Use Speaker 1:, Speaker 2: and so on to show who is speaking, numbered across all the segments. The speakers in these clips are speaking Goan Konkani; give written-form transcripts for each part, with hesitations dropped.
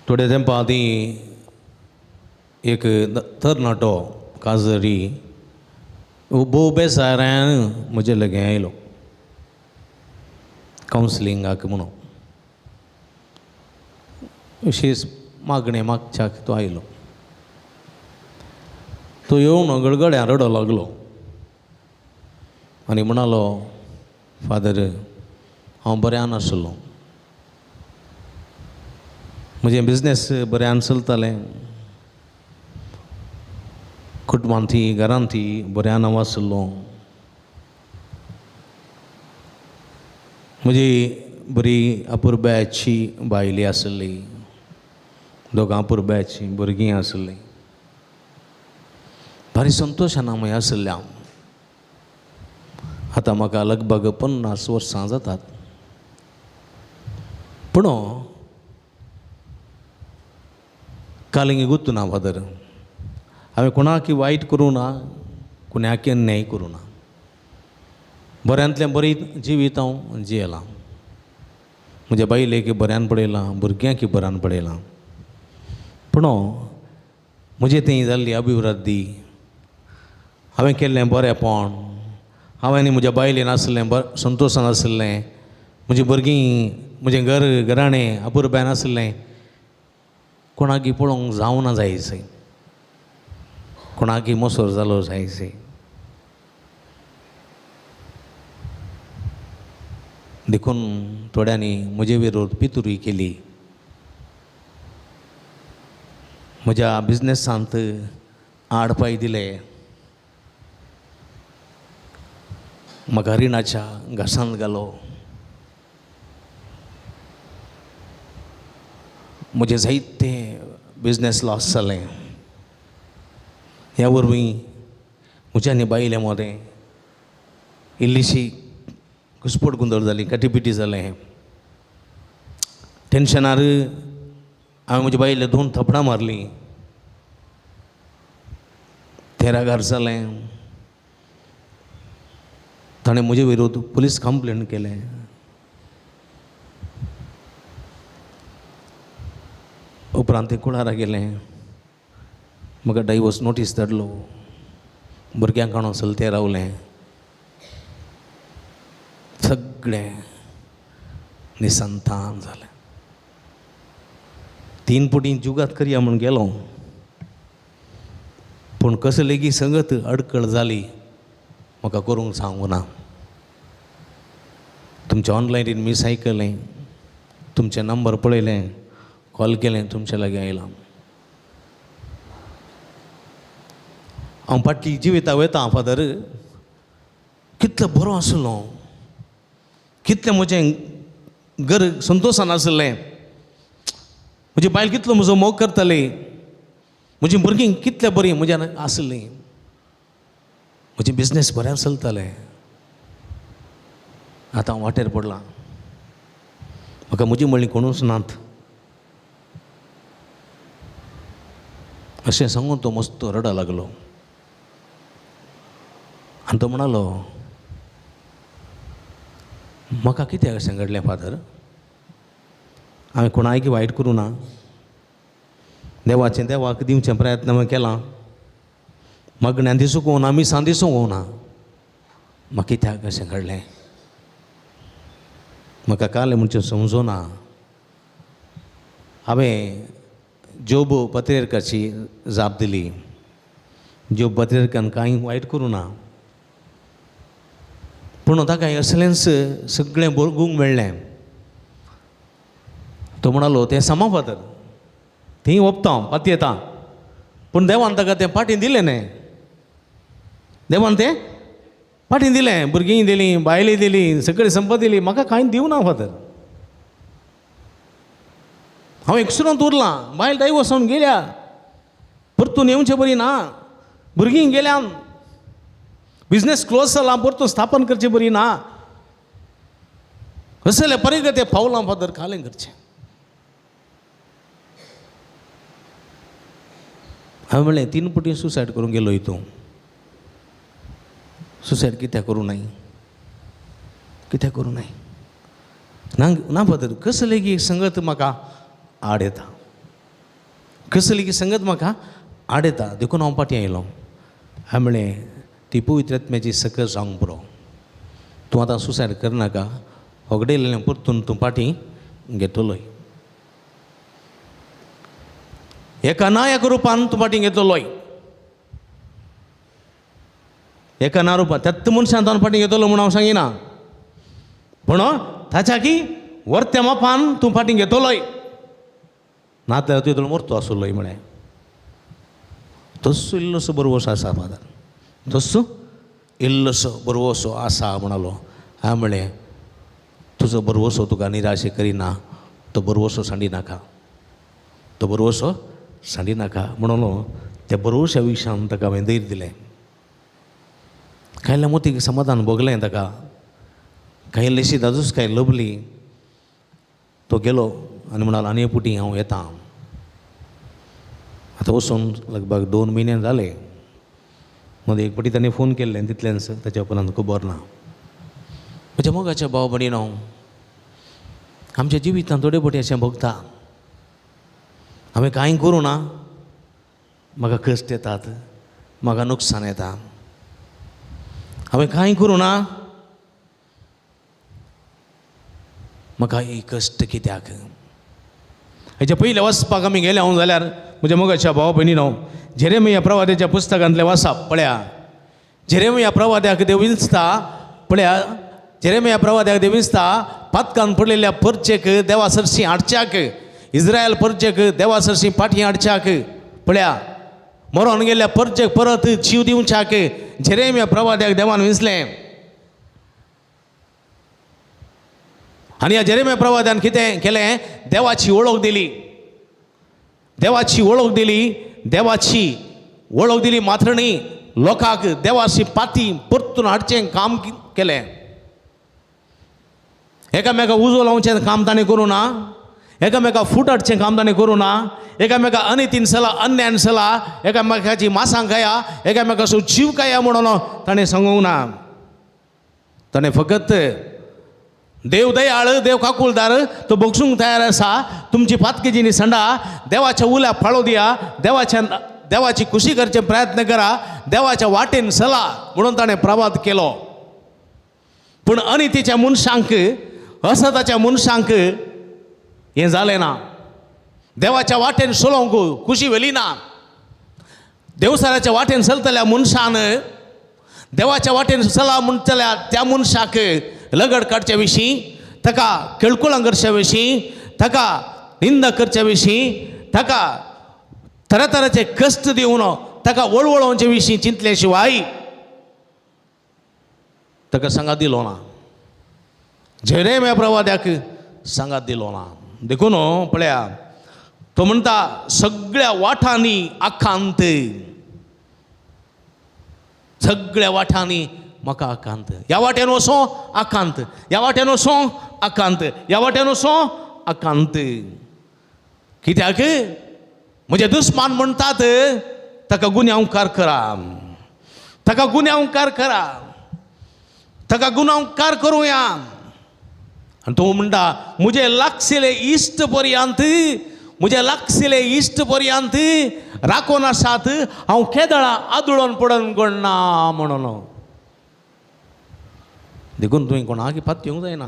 Speaker 1: थोड्या तेंपा आदीं एक तरणाटो काजरी भोव बेजारान म्हजे लागीं आयलो कावन्सिलिंगाक म्हणून, विशेश मागणें मागच्याक तो आयलो. तो येवन गळगळ्यां रडो लागलो आनी म्हणालो, फादर हांव बऱ्यान आसलो, म्हजें बिजनेस बऱ्यान चलतालें, कुटुंबांत ती घरांत ती बऱ्यान हांव आसलो, म्हजी बरी अपुरबायेची बायली आसली, दोगां अपुरबायेची भुरगीं आसलीं, भारी संतोशान आमी आसल्या. आतां म्हाका लगभग 50 वर्सां जातात, पूण कालिंगी गुत्तू ना फादर, हांवें कोणाक वायट करूं ना, कोणाक अन्याय करूं ना, बऱ्यांतलें बरी जिवीत हांव जियेलां, म्हज्या बायलेक बऱ्यान पळयलां, भुरग्यांक बऱ्यान पळयलां, पूण म्हजें थंय जाल्ली अभिवृद्धी, हांवें केल्लें बरेंपण, हांवें आनी म्हज्या बायलेन आसलें संतोशान आसलें, म्हजी भुरगीं, म्हजें घर घराणें अपुरबायेन आसलें, कोणाक पळोवंक जावना जायचे, कोणाक मोसोर जालो जायचे. देखून थोड्यांनी म्हजे विरोध पितुरी केली, म्हज्या बिजनेसांत आड पांय दिले, म्हाका रिणाच्या घासांत घालो, म्हजें जायते बिजनेस लॉस जालें. ह्या वरवीं म्हज्या आनी बायले मदें इल्लीशी घुसपट गोंदळ जाली, काटीपिटी जालें. टेंशनार हांवें म्हज्या बायले 2 थपडां मारलीं, तें रागार जालें, ताणें म्हजे विरोध पुलीस कंप्लेन केलें. उपरांत तें कुळारा गेलें, म्हाका डायवोर्स नोटीस धाडलो, भुरग्यांक हाडून चलतें रावलें, सगळें निसंतान जालें. 3 पुटी जुगात करया म्हूण गेलो, पूण कसो लेगीत संगत अडकळ जाली, म्हाका करूंक सांगूं ना. तुमचें ऑनलायन मीस आयकलें, तुमचें नंबर पळयलें, कॉल केलें, तुमचे लागीं आयलां. हांव फाटली जिविता वयता फादर, कितलो बरो आसलो, कितलें म्हजें घर संतोशान आसलें, म्हजी बायल कितलो म्हजो मोग करताली, म्हजी भुरगीं कितले बरीं म्हज्यान आसलीं, म्हजें बिजनेस बऱ्यान चलतालें. आतां हांव वाटेर पडलां, म्हाका म्हजी म्हणली कोणूच नात अशें सांगून तो मस्त रडा लागलो. आनी तो म्हणालो, म्हाका कित्याक अशें घडलें फादर, हांवें कोणाक वायट करूं ना, देवाचें देवाक दिवचें प्रयत्न हांवें केलां, मागण्यान दिसूंक ना, मिसान दिसूंक ना, म्हाका कित्याक अशें घडलें, म्हाका कालें म्हणचें समजूना. हांवें जोब पत्रेरकाची जाप दिली, जोब पत्रेरकान कांय वायट करूं ना, पूण ताका असलेंच सगळें भोगूंक मेळ्ळें. तो म्हणालो, तें समा फादर, थंय ओपता हांव पातयेता, पूण देवान ताका तें फाटीं दिलें न्हय, देवान तें फाटीं दिलें, भुरगीं दिलीं, बायलीं दिली, सगळी संपत दिली, म्हाका कांय दिवना फादर, हांव एकसुरोंत उरलां, बायल डायवोर्स जावन गेल्या, परतून येवचे बरी ना, भुरगीं गेल्या, बिजनेस क्लोज जाला, परतून स्थापन करचे बरी ना, असले परिगते पावलां फादर कालें करचें. हांवें म्हणलें, 3 पुटी सुसायड करूंक गेलो तूं, सुसायड कित्याक करूं नाय, कित्याक करूं नाय? ना ना फादर, कसो लेगीत संगत म्हाका आड येता. कसली की संगत म्हाका आडयता देखून हांव फाटीं आयलो. हांवें म्हणलें ती पवित्र आत्म्याची सकस जावंक पुरो, तूं आतां सुसायड करनाका, होगडयलें परतून तूं फाटीं घेतलोय, एका ना एका रुपान तूं फाटीं घेतलोय, एका ना रुपान त्याच मनशान तो फाटीं घेतलो म्हूण हांव सांगिना, पूण ताच्या की वर्त्या मापान तूं फाटीं घेतलोय, नातल्यार तूं येतलो मरतो आसलोय. म्हळें तस्सो इल्लोसो बरवसो आसा फादर, तस्सो इल्लोसो बरवसो आसा म्हणालो. हांवें म्हणलें तुजो बरवसो तुका निराशे करिना, तो बरवसो सांडिनाका, तो बरवसो सांडिनाका म्हणून त्या बरवश्या विशयान ताका हांवें धैर्य दिलें. कांय मोतीक समाधान भोगलें ताका, कांय इल्लीशी दादूस कांय लभली. तो गेलो आनी म्हणालो आनी पुटी हांव येता. आतां वचून लगभग 2 म्हयने जाले. मदीं एक पटी ताणें फोन केल्लें तितलेंच, ताच्या उपरांत खबर ना. म्हज्या मोगाच्या भाव भयणीनो, आमच्या जिवितांत थोडे पटी अशें भोगता, हांवें कांय करूं ना, म्हाका कश्ट येतात, म्हाका नुकसान येता, हांवें कांय करूं ना, म्हाका ही कश्ट कित्याक. हेच्या पयलें वचपाक आमी गेले हांव जाल्यार म्हज्या मोगाच्या भाव भयणीनो, जेरेमिया प्रवाद्याच्या पुस्तकांतलें वाचप पळया. जेरेमिया प्रवाद्याक देव विंचता पळया, जेरेमिया प्रवाद्याक देव विंचता पातकान पडलेल्या परचेक देवा सरशी हाडच्याक, इस्रायल परचेक देवा सरशी फाटीं हाडच्याक पळया, मरोन गेल्ल्या परचेक परत जीव दिवच्याक जेरेमिया प्रवाद्याक देवान विंचलें. आनी ह्या जेरेमिया प्रवाद्यान कितें केलें, देवाची वळख दिली, देवाची वळख दिली, देवाची वळख दिली मात्र न्ही, लोकांक देवाची पाती परतून हाडचें काम केलें. एकामेका उजो लावचें काम ताणें करूं ना, एकामेका फूट हाडचें काम ताणें करूं ना, एकामेका अनितीन सला अन्यान सला, एकामेकाची मासां खाया, एकामेकाचो जीव खाया म्हणून ताणें सांगूंक ना. ताणें फकत देव दयाळ, देव काकुलदार, तो बक्षूंक तयार आसा, तुमची पातकेजी संडा, देवाच्या उल्या फाळो दिया, देवाच्या देवाची खुशी करचे प्रयत्न करा, देवाच्या वाटेन सला म्हणून ताणें प्रवाद केलो. पूण अनितीच्या मनशांक, असताच्या मनशांक हें जालें ना, देवाच्या वाटेन चलोवंक खुशी व्हेली ना. देवसाराच्या वाटेन चलतल्या मनशान देवाच्या वाटेन चला म्हणटल्या त्या मनशाक लगड काडच्या विशीं, ताका केळकुळां करच्या विशीं, ताका निंदा करच्या विशीं, ताका तरातराचे कश्ट दिवन ताका वळवळोवचे विशीं चिंतले शिवाय ताका सांगात दिलो ना. जेरेमिया प्रवाद्याक सांगात दिलो ना. देखून पळया तो म्हणटा सगळ्या वाठांनी आकांत, सगळ्या वाठांनी म्हाका आकांत, ह्या वाटेन वचो आकांत, ह्या वाटेन वचो आकांत, ह्या वाटेन वचो आकांत. कित्याक म्हजे दुस्मान म्हणटात ताका गुन्यांवकार करा, ताका गुन्यांवकार करा, ताका गुन्यांवकार करुया. आनी तो म्हणटा म्हजे लागशिले इश्ट पर्यंत, म्हजे लागशिले इश्ट पर्यंत राखून आसात, हांव केदळा आदळून पडून कोणना म्हणून. देखून तुवें कोणाक पात येवंक जायना,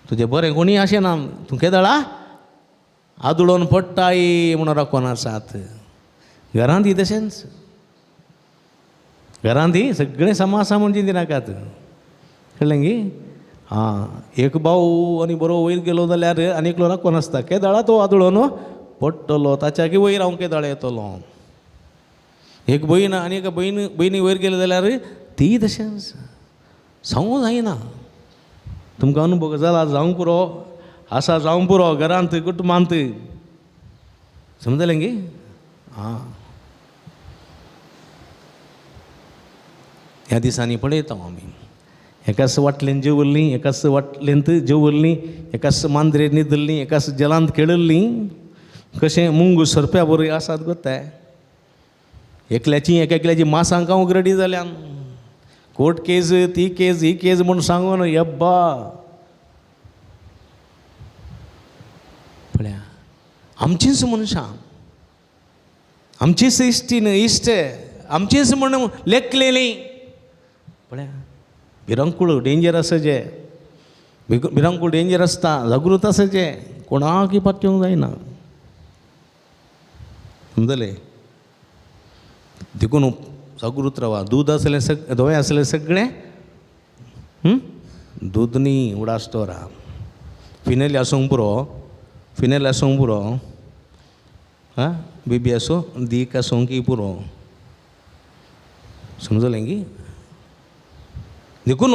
Speaker 1: तुजें बरें कोणीय अशें ना, तूं केदळा आदळून पडटाय म्हणून राखून आसात. घरांत ही तशेंच, घरांत ही सगळें समा आसा म्हूण चिंतिनाकात, कळ्ळें गी. आं, एक भाव आनी बरो वयर गेलो जाल्यार आनी एकलो राखून आसता, केदळा तो आदळून पडटलो, ताच्या की वयर हांव केदळा येतलो. एक भयण आनी एका भयण भयणी वयर गेले जाल्यार ती तशेंच. सांगूं जायना, तुमकां अनुभव जाला जावंक पुरो, आसा जावंक पुरो घरांत कुटुंबांत, समजलें गी. आं, ह्या दिसांनी पळयता आमी एकाच वाटलेन जेवल्लीं, एकाच वाटलेंत जेवल्लीं, एकाच मांद्रेर न्हिदल्लीं, एकाच जलांत खेळिल्लीं, कशें मुंगू सरप्या बरी आसात गो ते. एकल्याची एक एकल्याची मासांक उगरडी जाल्यान कोर्ट केज, ती केज, ही केज म्हूण सांगून यब्बा. पळया आमचींच मनशां, आमचीच इश्टीन इश्ट आमचीच म्हण लेखलेली पळया भिरांकूळ डेंजर आसा जे भिरांकूळ डेंजर आसता जागृत आसा जे कोणाकय पातयेवंक जायना समजलें. देखून जागृत रावा. दूद आसलें धवें आसलें सगळें दूद न्ही उडास दवरा. फिनेल आसूंक पुरो, फिनेल आसूंक पुरो, आं बेबी आसूं दीक आसूंक की पुरो, समजलें की. देखून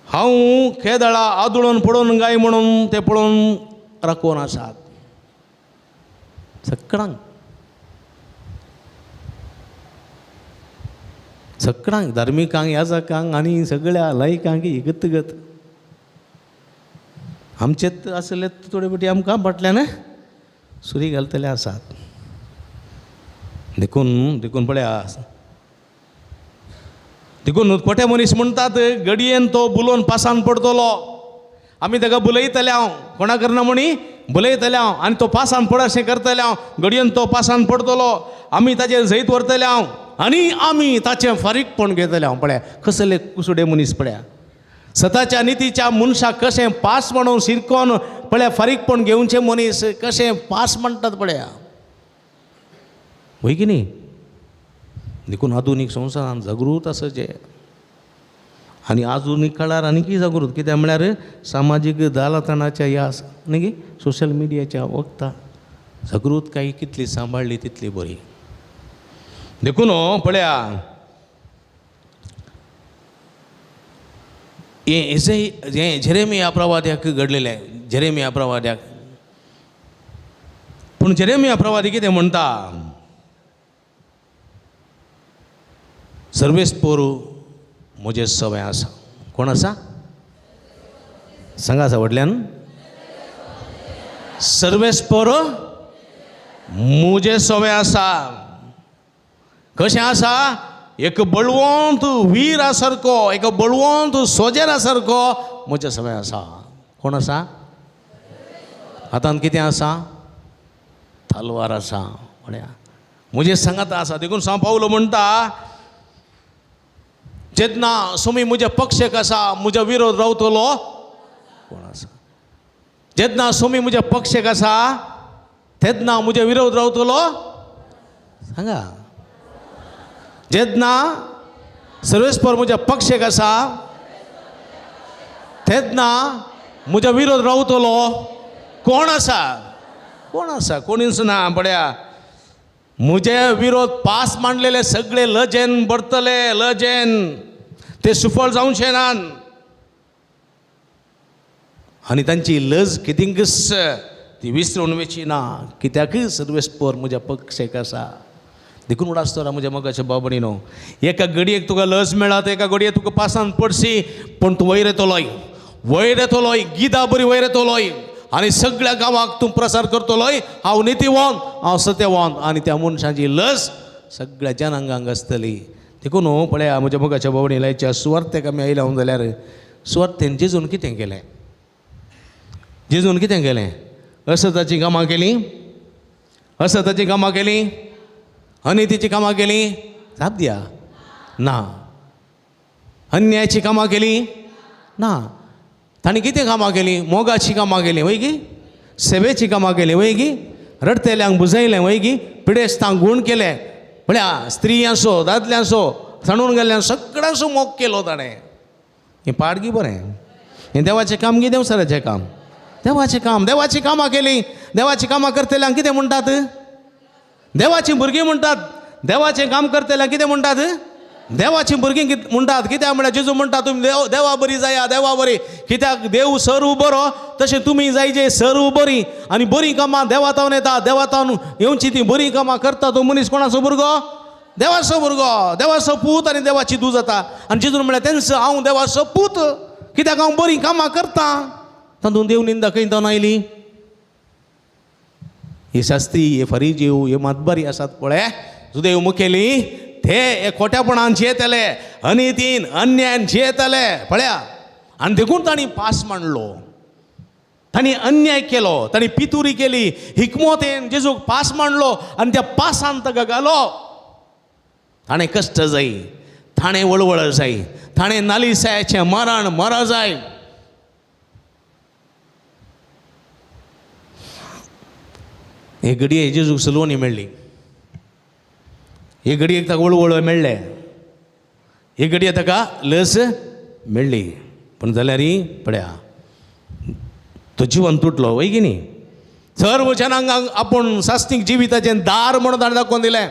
Speaker 1: हांव केदळा आदळून पडोवन गाय म्हणून ते पळोवन राखून आसात सगळ्यांक सगळ्यांक धार्मिकांक याजकांक आनी सगळ्या लायकांक इगतगत आमचेच आसले थोडे पटी आमकां फाटल्यान सुरी घालतले आसात. देखून देखून पळया देखून खोटे मनीस म्हणटात घडयेन तो बुलोवन पासान पडटलो, आमी ताका बुलयतले हांव, कोणा करना म्हणी बुलयतले हांव आनी तो पासान पड अशें करतले हांव, घडयेन तो पासान पडटलो, आमी ताचेर जैत व्हरतले हांव आनी आमी ताचें फारीकपण घेतले हांव. पळया कसले कुसुडे मनीस पळया, सताच्या नितीच्या मनशाक कशें पास म्हणून शिरकोन पळया फारीकपण घेवचें मनीस कशें पास म्हणटात पळया, वय की न्ही. देखून आधुनीक संवसारान जागृत आसचें आनी आधुनीक काळार आनीकय जागृत, कित्याक म्हळ्यार सामाजीक जालथाणाच्या ह्या न्ही की सोशल मिडियाच्या वखता जागृतकाय कितली सांबाळ्ळी तितली बरी. देखून पळया हें जेरेमिया प्रवाद्याक घडलेलें, जेरेमिया प्रवाद्याक. पूण जेरेमिया प्रवादी कितें म्हणटा, सर्वेस पोरू म्हजें सवें आसा. कोण आसा सांगा आसा व्हडल्यान, सर्वेस पोरू म्हजें सवें आसा. कशें आसा, एक बळवंत वीरा सारको, एक बळवंत सोजेरा सारको म्हजें सवें आसा. कोण आसा, हातान कितें आसा, तलवार आसा. म्हळ्यार म्हजें सांगात आसा. देखून सांव पावलो म्हणटा जेन्ना सुमी म्हज्या पक्षेक आसा म्हज्या विरोध रावतलो कोण आसा, जेन्ना सुमी म्हज्या पक्षेक आसा तेन्ना म्हज्या विरोध रावतलो सांगा, जेन्ना सर्वेस्पर म्हज्या पक्षेक आसा तेन्ना म्हज्या विरोध रावतलो कोण आसा, कोण आसा, कोणीच ना. पळया म्हजे विरोध पास मांडलेले सगळे लजेन भरतले, लजेन ते सुफळ जावचे नात आनी तांची लज कितेंकच ती विसरून वचची ना, कित्याक सर्वेस्पर म्हज्या पक्षेक आसा. देखून उडास म्हज्या मोगाच्या बाबणी न्हू, एका घडयेक तुका लज मेळत, एका घडयेक तुका पासान पडशी, पूण तूं वयर येतलोय, वयर येतलोय, गिदा बरी वयर येतलोय आनी सगळ्या गांवाक तूं प्रसार करतलोय. हांव नितीवंत, हांव सत्यवंत आनी त्या मनशाची लज सगळ्या जनांगांक आसतली. देखून पळया म्हज्या मोगाच्या बाबणी लायच्या सुवार्थेक आमी आयल्या जाल्यार सुवार्थेन जेजून कितें केलें, जेजून कितें केलें, असताची कामां केलीं, असताची कामां केलीं, अनितीची कामां केलीं, जाप दिया ना, अन्यायाची कामां केलीं ना, ताणें कितें कामां केलीं, मोगाची कामां केलीं वय गी, सेवेची कामां केलीं वय गी, रडतेल्यांक बुजयलें वय गी, पिडेस्तांक गूण केलें, म्हळ्यार स्त्रियांचो दादल्यांचो सांडून गेल्ल्यान सगळ्यांचो मोग केलो ताणें. हें पाड गी बरें, हें देवाचें काम गी देवसराचें काम, देवाचें काम, देवाचीं कामां केलीं. देवाचीं कामां करतल्यांक कितें म्हणटात, देवाचीं भुरगीं म्हणटात. देवाचें काम करतल्यांक कितें म्हणटात, देवाचीं भुरगीं म्हणटात. कित्याक म्हळ्यार जेजू म्हणटा तुमी देव देवा बरी जाया, देवा बरी, कित्याक देव सर्व बरो तशें तुमी जायजे सर्व बरी. आनी बरीं कामां देवा तावन येता, देवा तावन येवची तीं बरीं कामां करता तो मनीस कोणाचो भुरगो, देवाचो भुरगो, देवाचो पूत आनी देवाची धूव जाता. आनी जेजून म्हळ्यार तेंच हांव देवाचो पूत, कित्याक हांव बरीं कामां करता. तातूंत देव निंदा खंय तावन आयली? हे शास्त्री, हे फरिजीव, हे मातबारी आसात पळय जुदेव मुखेली, ते हे खोट्यापणान जियेतले, अनितीन अन्यायान जियेतले पळया. आनी देखून तांणी पास मांडलो, तांणी अन्याय केलो, तांणी पितुरी केली, हिकमोतेन जेजूक पास मांडलो आनी त्या पासान ताका घालो. ताणें कश्ट जाय, ताणें वळवळ जाय, ताणें नालिसायाचें मरण मर जाय. हे घडये जेजूक सलोवणी मेळ्ळी, हे घडयेक ताका वळवळ मेळ्ळें, हे घडये ताका लस मेळ्ळी, पूण जाल्यार पळया तो जिवन तुटलो वय की न्ही. सर्व जनांगांक आपूण सास्तीक जिविताचें दार म्हूण ताणें दाखोवन दिलें,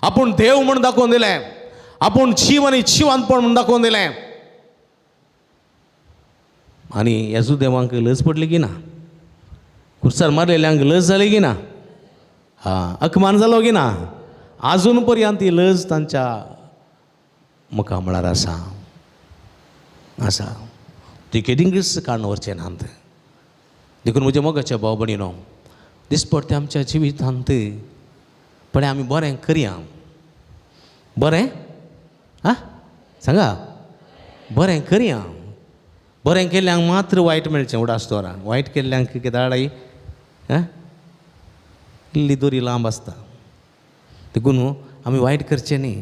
Speaker 1: आपूण देव म्हूण दाखोवन दिलें, आपूण जीव आनी जिवानपण म्हूण दाखोवन दिलें. आनी येसुदेवांक लज पडली की ना? कुर्सार मारलेल्यांक लज जाली की ना? हा, अकमान जालो की ना? आजून पर्यंत ती लज तांच्या मुखा म्हळ्यार आसा आसा. ती केदिंगच काडून व्हरचें नात. देखून म्हज्या मोगाच्या भाव भयणीनो, दिसपडटे आमच्या जिवितांत पळय आमी बरें करया, बरें आं सांगा, बरें करया. बरें केल्ल्यांक मात्र वायट मेळचें उडास दवरा. वायट केल्ल्यांक कितें दाडाय आं इल्ली दोरी लांब आसता. देखून आमी वायट करचें न्ही.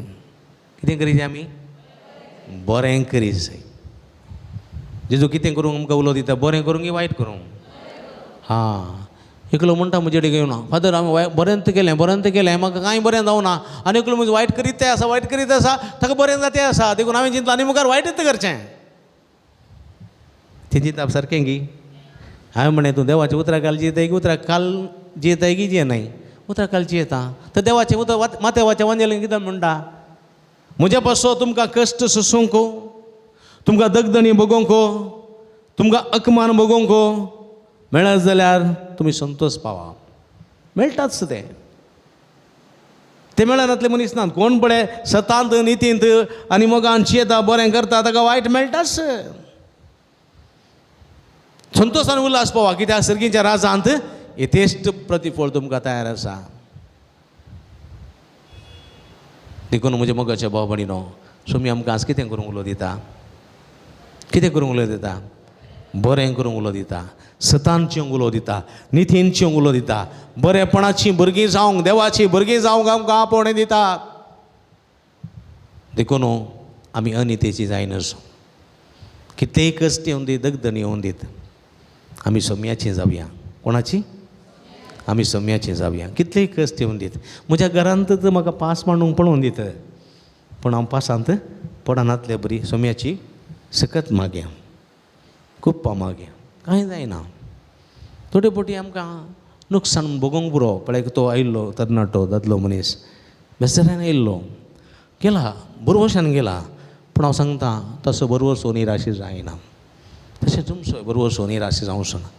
Speaker 1: कितें करीत आमी? बरें करीत जाय. जेजू कितें करूंक आमकां उलो दिता? बरें करूंक की वायट करूंक? हां, एकलो म्हणटा म्हजे कडेन येवना, फादर हांवें बरेंच केलें, बरेंच केलें, म्हाका कांय बरें जावना. आनी एकलो म्हजें वायट करीत तें आसा, वायट करीत आसा, ताका बरें जाता तें आसा. देखून हांवें चिंतलां आनी मुखार वायटच करचें. तें चिंतप सारकें की? हांवें म्हणलें तूं देवाचें उतरां काल जियेताय की उतरां काल जियेताय की जियेनाय? उतरां काल जियेता. तर देवाचें उतर मातेवाचें वांजेलें कितें म्हणटा? म्हज्या पासो तुमकां कश्ट सोसूंक, तुमकां दगदणी भोगोवंक, तुमकां अकमान भोगोवंक मेळत जाल्यार तुमी संतोश पावा. मेळटाच तें, तें मेळनातले मनीस नात. कोण पळय सतांत नितींत आनी मोगान जियेता, बरें करता, ताका वायट मेळटाच. संतोशान उल्हास पावा, कित्याक सर्गीच्या राजांत यथेश्ट प्रतिफळ तुमकां तयार आसा. देखून म्हज्या मोगाच्या भाव भयणीनो, सोमी आमकां आज कितें करूंक उलो दिता? कितें करूंक उलो दिता? बरें करूंक उलो दिता, सतांची उलो दिता, नितींची उलो दिता, बरेपणाची भुरगीं जावंक, देवाची भुरगीं जावंक आमकां आपोवणें दिता. देखून आमी अनितेची जायनासो. कितलेय कश्ट येवन दीत, दगदणी येवन दीत, आमी सोम्याची जावया. कोणाची? आमी सोम्याची जावया. कितलेय कश्ट येवन दीत. म्हज्या घरांत तर म्हाका पास मांडूंक पळोवन दीत, पूण हांव पासांत पडनातले बरी सोम्याची सकत मागया, खूब मागया, कांय जायना. थोडे फावटी आमकां नुकसान भोगोवंक पुरो. पळय तो आयिल्लो तरणाटो दादलो मनीस बेसऱ्यान आयिल्लो, गेला बरवशान गेला, पूण हांव सांगता तसो बरवसो निराशी जायना. तशें तुमचो बरवसो निराशी जावचो ना.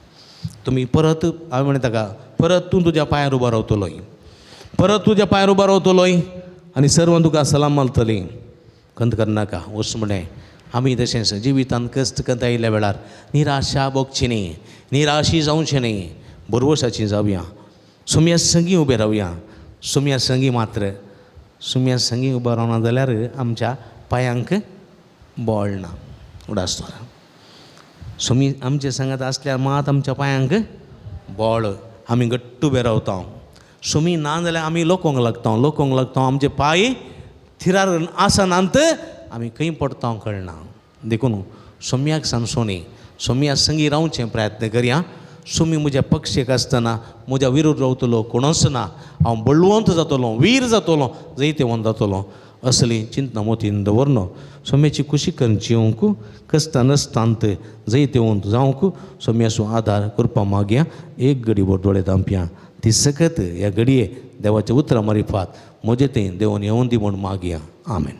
Speaker 1: तुमी परत, हांवें म्हणलें ताका, परत तूं तुज्या पांयार उबो रावतलोय, परत तुज्या पांयार उबो रावतलोय आनी सर्वां तुका सलाम मारतली. खंत करनाका. वच म्हणलें आमी तशेंच जिवितांत कश्ट खंत आयिल्ल्या वेळार निराशा भोगची न्ही, निराशी जावचें न्ही, बरवसाची जावया, सुम्या संगी उबे रावया. सुम्या संगी मात्र, सुम्या संगी उबो रावना जाल्यार आमच्या पांयांक बळ ना. उडास दवरा. सुमी आमचे सांगात आसल्यार मात आमच्या पांयांक बळ, आमी घट्ट उबे रावता. सुमी ना जाल्यार आमी लोकोंक लागता, लोकोंक लागता, आमचे पांय थिरार आसनात, आमी खंय पडटा कळना. देखून सोम्याक सांसोनी, सोम्या संगी रावचें प्रयत्न करया. सोमी म्हज्या पक्षेक आसतना म्हज्या विरोध रावतलो कोणूच ना. हांव बळवंत जातलो, वीर जातलो, जैतेवंत जातलो, असली चिंतना मोतीन दवरनो. सोम्याची खुशी करून जिवंक, कश्टां नसतांत जैतेवंत जावंक सोम्याचो आदार करपा मागया. एक घडी भर दोळे धांपया. ती सकत ह्या घडये देवाच्या उतरां मारिफात म्हजें तें देवन येवन दी म्हूण मागया. आमेन.